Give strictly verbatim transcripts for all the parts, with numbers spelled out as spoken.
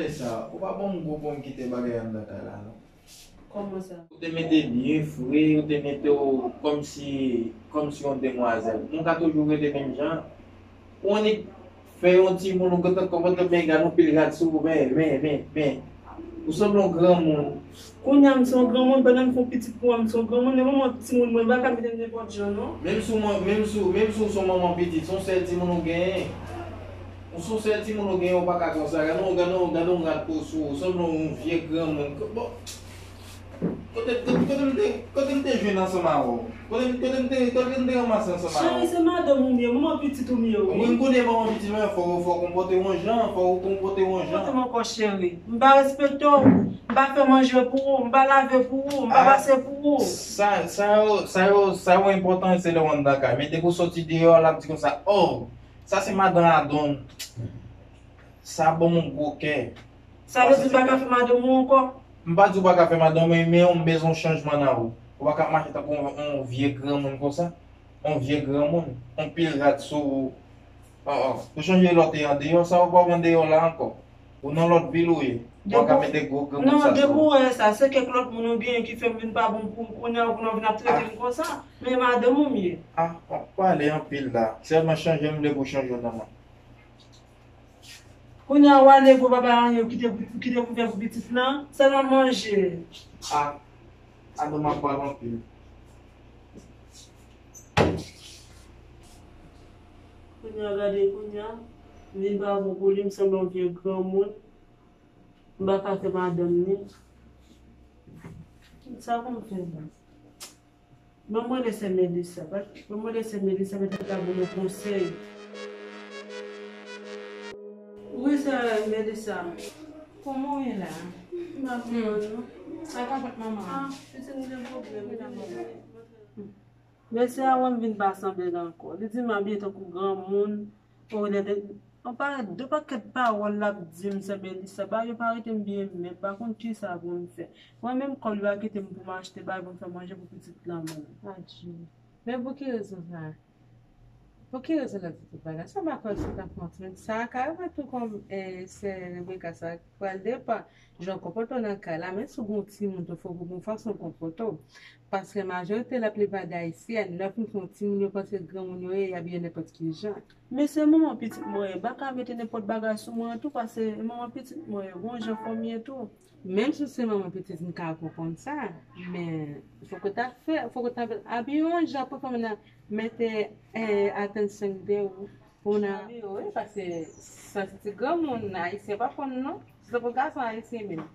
Sa, ou pa ban m gou pou m kite bagay anndan kay la, non. Kòman sa? Ou te mete byen fre, ou te mete w kòmsi, kòmsi yon demwazèl. Moun ka toujou rete menm jan. Ou annik fè yon timoun, ou gentan kòmanse men gade yon pil rad sou ou, men, men, men, men. Ou sanble yon granmoun. Kounye a, m se yon granmoun, pandan m fè yon pitit pou mwen, m se yon granmoun, men manman timoun mwen, m pa ka mete m nenpòt jan, non. Menm si w man-, menm si w, menm si w se yon manman pitit, se yon sèl timoun ou genyen. Ou se yon sèl timoun ou genyen, ou pa ka konsa. Gade yon, gade yon, gade yon rad pou sou ou, ou sanble yon vye granmoun. Bon. Kote, kote, kote m te, kote m te jwenn ansanm avè w? Kote, kote m te, kote m te ranmase ansanm avè w? Cheri, se madanm ou m ye, manman pitit ou m ye, wi. Wi, m konnen manman pitit mwen, fò, fò w konpòte w yon jan, fò w konpòte w yon jan. Konpòte m ankò, cheri. M pa respekte w, m pa fè manje pou ou, m pa lave pou ou, m pa pase pou ou. Sa, sa yo, sa yo, sa yo enpòtan, se lè w anndan kay. Men depi w soti deyò, l ap di konsa, oh, sa se madan Adon. Sa ban m yon gwo kè. Sa vle di m pa ka fè madanm ou ankò? M pa di w pa ka fè madanm, men, men yon, m bezwen yon chanjman nan ou. Ou pa ka mache tankou yon, yon vye granmoun konsa. Yon vye granmoun. Yon pil rad sou ou. Oh, oh. Ou chanje lè w te andeyò, sa ou pa w andeyò la ankò. Ou nan lòt vil ou ye. Ou pa ka mete gwo granmoun sa sou ou. Non, depi w wè sa, se kèk lòt moun ou genyen ki fè m vin pa bon pou ou, kounye a ou konnen w vin ap trete m konsa. Men madanm ou m ye. Ah, w ap pale anpil la. Sèlman chanje m vle pou w chanje w nan mwen. Kounye a w ale gwo papa anyen ou kite pou, kite pou fè pou pitit lan, sèlman manje. A, a non m ap pale anpil. Kounye a gade kounye a, m vin pa bon pou li, m sanble yon vye granmoun, m pa ka fè madanm ni. Sa pou m fè la? Ban m rele sè Melissa, pa, ban m rele sè Melissa, petèt l ka ban m yon konsèy. Wi, sè Melissa. Kòman w ye la? M pa byen, non. Sa pa fòt manman an. Ah, pitit m gen pwoblèm. Mesye a wè m vin pa sanble l ankò. Li di m abiye tankou granmoun. O, lè de, yon pakèt, de pakèt pawòl l ap di m, sè Melissa, bagay yo pa rete m byen menm, m pa konn kisa pou m fè. Mwen menm, kòb li pa kite m pou m achte bagay pou m fè manje pou pitit lan menm. Adje. Men pou ki rezon sa? Pou ki rezon l ap di tout bagay sa? M pa kwè se t ap menti. Men sa ka rive tou kòm, eh, sè Rebecca sa pral depann jan w konpòte w nan kay la, men si w gen yon timoun tou, fòk ou gen yon fason w konpòte w. Paske majorite laplipa de Ayisyèn, lè w fin fè yon timoun, yo panse granmoun yo ye, y abiye nenpòt ki jan. Men se manman pitit mwen ye, m pa ka mete nenpòt bagay sou mwen tou, paske manman pitit mwen ye, gon jan fò m ye tou. Menm si w se manman pitit, m ka konprann sa, men fòk ou ta fè, fòk ou ta abiye yon jan pou fè moun nan mete, eh, atansyon de ou, pou nan abiye w, wi, paske sa se ti granmoun, Ayisyen pa konn non, se tankou gason Ayisyen menm.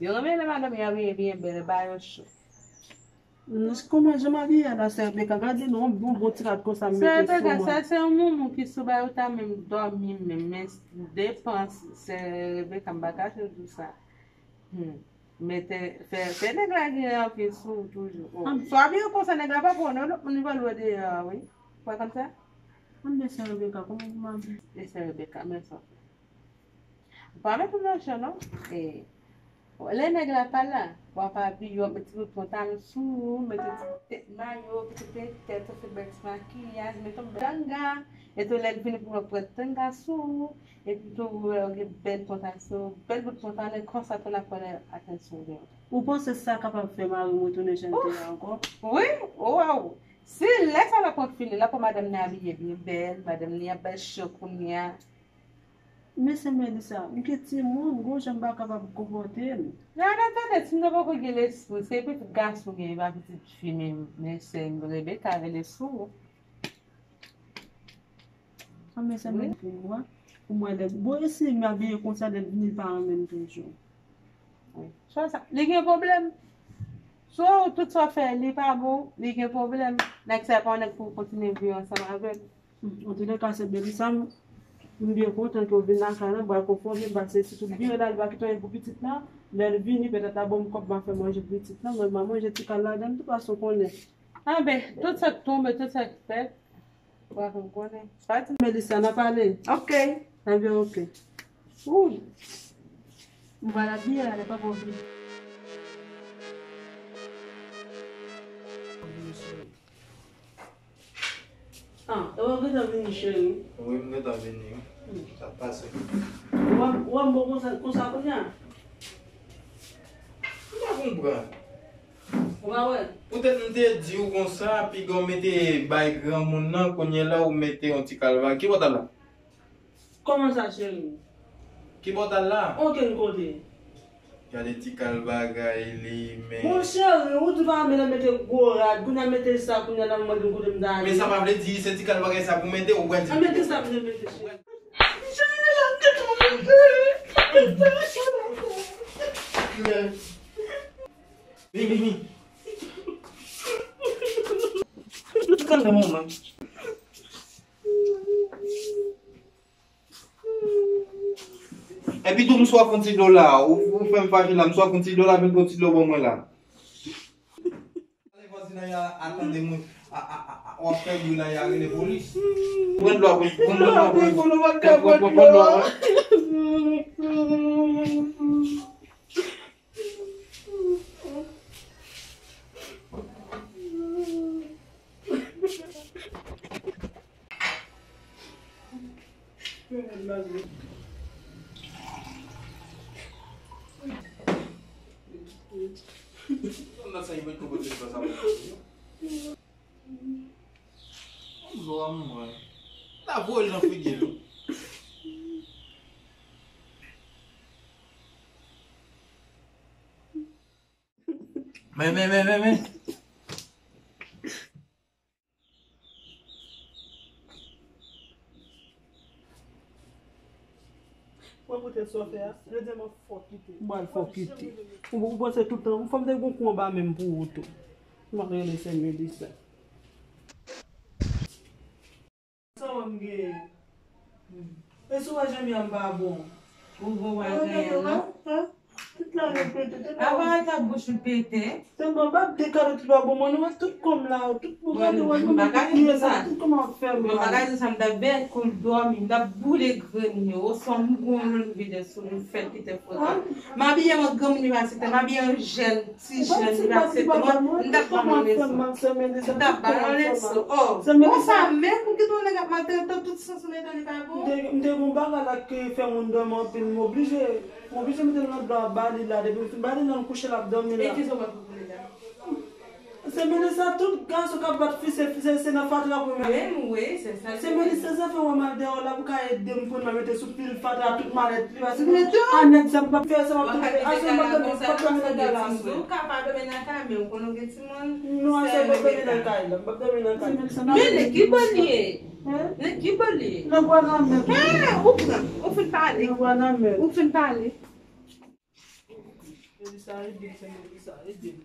Yo renmen lè madanm yo abiye byen bèl, ba yo cho. Kòman jan m abiye a la, sè Rebecca? Gade non, yon bon, bon ti rad konsa m mete sou mwen. Sè Rebecca, sa se yon moumou ki sou ba yo ta menm dòmi menm, men depans, sè Rebecca, m pa kache w di w sa. Hmm. Mete, fè, fè nèg la gen anpil sou ou toujou. Oh. Swa abiye konsa, nèg la pa pran non, lòt moun va lwe deyò a, wi. Ou pa konn sa? Ann men sè Rebecca, kòman pou m abiye? E sè Rebecca, men sa w fè. Ou pa met ou nan jan non. E, lè nèg la pa la, w ap abiye, w ap met ti bout pantalon sou ou, met yon ti tèt mayo, kite tèt ou, fè bèl ti makiyaj, met yon bèl tanga, epi lè l vini pou l pran tanga sou ou, epi tou ou gen bèl pantalon sou ou, bèl bout pantalon, konsa tou l ap pran atansyon de ou. Ou panse sa kapab fè mari m retounen jan l te ye ankò? Wi, waw! Si lè sa l ap pran fini, l ap wè madanm ni abiye byen bèl, madanm ni ap bèl cho kounye a. Men sè Melissa, m gen timoun, gon jan m pa kapab konpòte m. Gade, tande, si m te poko gen lespri, se pitit gason m gen, e pa pitit fi menm, men sè Rebecca rele sou ou. Anben sè Melissa, pou mwen, pou mwen, lè, bon, e si m abiye konsa, lè l vini, l pa renmen m toujou. Wi. Sa, sa, li gen pwoblèm. So, tout sa w fè, li pa bon, li gen pwoblèm. Nèg sa pa yon nèg pou w kontinye viv ansanm avè l. Antoulèka, sè Melissa, m, m byen kontan ke w vin lakay la, m pral konfòme m, paske si tout byen la, li pa kite anyen pou pitit la, lè l vini, petèt l ap ban m kòb, m a fè manje pou pitit la, mwen m a manje ti kal ladan l tou, paske w konnen. Anben, tout sa k tonbe, tout sa k fèt, w a fè m konnen. Pa di Melissa, n a pale. Ok. Ebyen, ok. Ou. M pral abiye la, lè papa w vini. Ah, e w gentan vini, cheri? Wi, m gentan vini, wi. Hmm. Sa pase. Ou wè, ou wè m bon konsa, konsa kounye a? M pa konprann. Ou pa wè? Poutèt m te di w konsa, piga w mete bay granmoun nan, kounye a la ou mete yon ti kalbari. Ki bò w t al la? Kòman sa, cheri? Ki bò w t al la? Okenn kote. Gade ti kalbari li, men. Mon cheri, ou di pa renmen nan mete gwo rad, kounye a mete sa, kounye a nan mande m kote m t ale. Men sa pa vle di se ti kalbari sa pou mete, ou pral di. A, mete sa pou mete, cheri. Cheri, la, mete, mete. Vini, vini, vini. Kalme, manman. Epi tou, m swaf yon ti dlo la. Ou, ou fè m fache la. M swaf yon ti dlo la, vin pran ti dlo ban mwen la. Ale vwazin nan, y a, a tande mwen. A, a, a, a, w ap fè bri la, y a rele polis. Pran dlo a, pran, pran, pran, pran, pran, pran, pran dlo a. Dlo a mwen. La voye l nan figi l. Men, men, men, men, men. Mwen koute sa w fè a. Jodi a m ap fè w kite. M pral fè w kite. Ou, ou panse tout tan, fò m te gon kou anba men m pou ou tou. M ap rele sè Melissa. Sa w wè m genyen? E si w wè Jemima m pa bon? Ou bon bagay la. Tout la repete, tout la. Apa ta bouch ou pete. Tèlman m ap dekale tout pa bon, mwen, nou wè tout kò m la, tout pou gade wè nou bagay sa. Tout kòman ap fè m. Mwen bagay sa, m t ap bèl kou l dòmi, m t ap boule grenn yo, oswa m gon lòn vide sou nou fè l kite fòt. M abiye an granmoun inivèsitè, m abiye an jèn. Ti jèn li pa aksepte mwen, m t ap ba l yon leson. M t ap ba l yon leson. Oh, konsa menm, ou kite yon nèg ap maltrete w tout sans ou mete li pa bon. M te, m te gon bagay la ki fè moun dòmi anpil, m oblije, m oblije mete l nan dlo a, ba li la, depi m fin ba li la, l kouche, l ap dòmi la. E kisa w wè pou boule la? Se Melissa, tout gason k ap bat fi, se, se, se nan fatra pou mete. Wi, wi, se Se Melissa, sa fè w mal deyò la pou ka ede m pou n mete sou pil fatra tout malèt li. Paske a nèg sa m p ap fè sa, m ap tou fè. Aswè m p ap dòmi, m p ap dòmi nan kay la aswè. Ou ka pa dòmi nan kay, men ou konn ou gen timoun. Non, aswè m p ap dòmi nan kay la, m p ap dòmi nan kay la. Men nèg ki bò l ye? Nèg ki bò l ye? Nèg Wanament. Hen, ou pran, ou fin pale. Nèg Wanament. Ou fin pale. Melissa, ede m, se Melissa, ede m.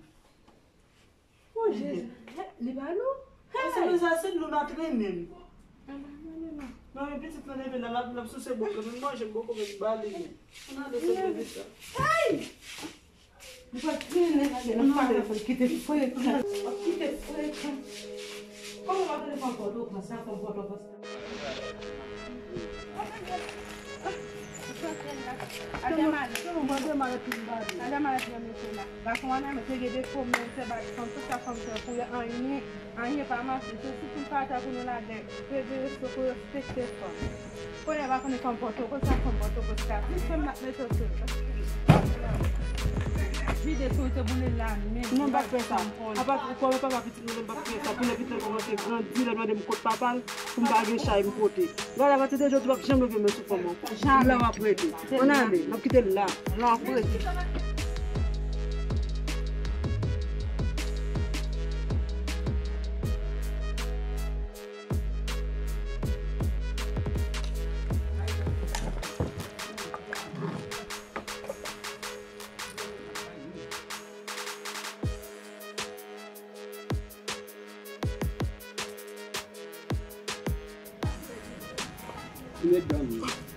O Jezi, li ba nou? Paske men sa se dlo n a trennen. Non, men pitit nan leve la, l ap, l ap souse bòkò, men manje bòkò, men ba li men. Ann ale, se bebe sa. Hey! Li pral trennen la, gen nan pale fò kite frekan. Kite frekan. Kòman w ap telefòn Pòtoprens, sa fè Pòtoprens. Adèm ale. Adèm ale pi m bale. Adèm ale pi m mete la. Gason an nan mete gen defo, men se bat fanm, tout sa fanm fè pou yo, anyen, anyen pa mache. Se sou pou l pa ta pou nou lage. Pede resto pou respekte fanm. Kounye a pa konnen fanm Pòtoprens, sa fanm Pòtoprens ka di, se m ap mete w sou. Vide sou te boule la menm. Non, m pa fè sa. Apa, kòm papa pitit mwen, m pa fè sa. Pou lè pitit mwen kòmanse grandi, lè mande m kot papa l, pou m pa gen chay m pote. Gade, apati de jodi, w ap janm leve men sou fanm ankò. Janm. La w ap rete. Ann ale, m ap kite l la. La w ap rete. Li ret dòmi.